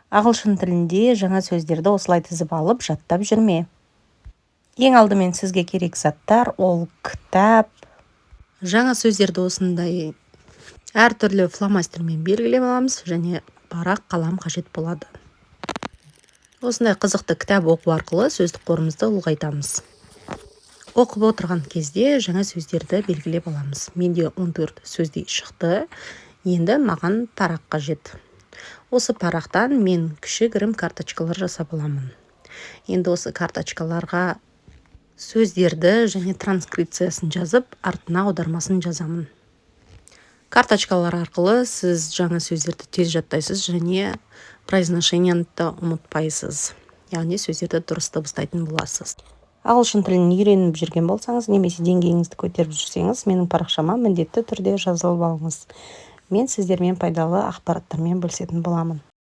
Ағылшын тілінде жаңа сөздерді осылай тізіп алып, жаттап жүрме. Ең алдымен сізге керек заттар ол кітап. Жаңа сөздерді осындай әртүрлі фломастермен белгілеп аламыз және парақ, қалам қажет болады. Осындай қызықты кітап оқу арқылы сөздік қорымызды ұлғайтамыз. Оқып отырған кезде жаңа сөздерді белгілеп аламыз. Менде 14 сөздей шықты. Енді маған парақ қажет. Осы парақтан мен кішігірім карточкалар жасап аламын. Енді осы карточкаларға сөздерді және транскрипциясын жазып, артына аудармасын жазамын. Карточкалар арқылы сіз жаңа сөздерді тез жаттайсыз және произношениені да ұмытпайсыз, яғни сөздерді дұрыс дыбыстайтын боласыз. Ағылшын тілін үйреніп жүрген болсаңыз немесе деңгейіңізді көтеріп жүрсеңіз, менің парақшама міндетті түрде жазылып алыңыз. Мен сіздермен пайдалы ақпараттармен бөлісетін боламын.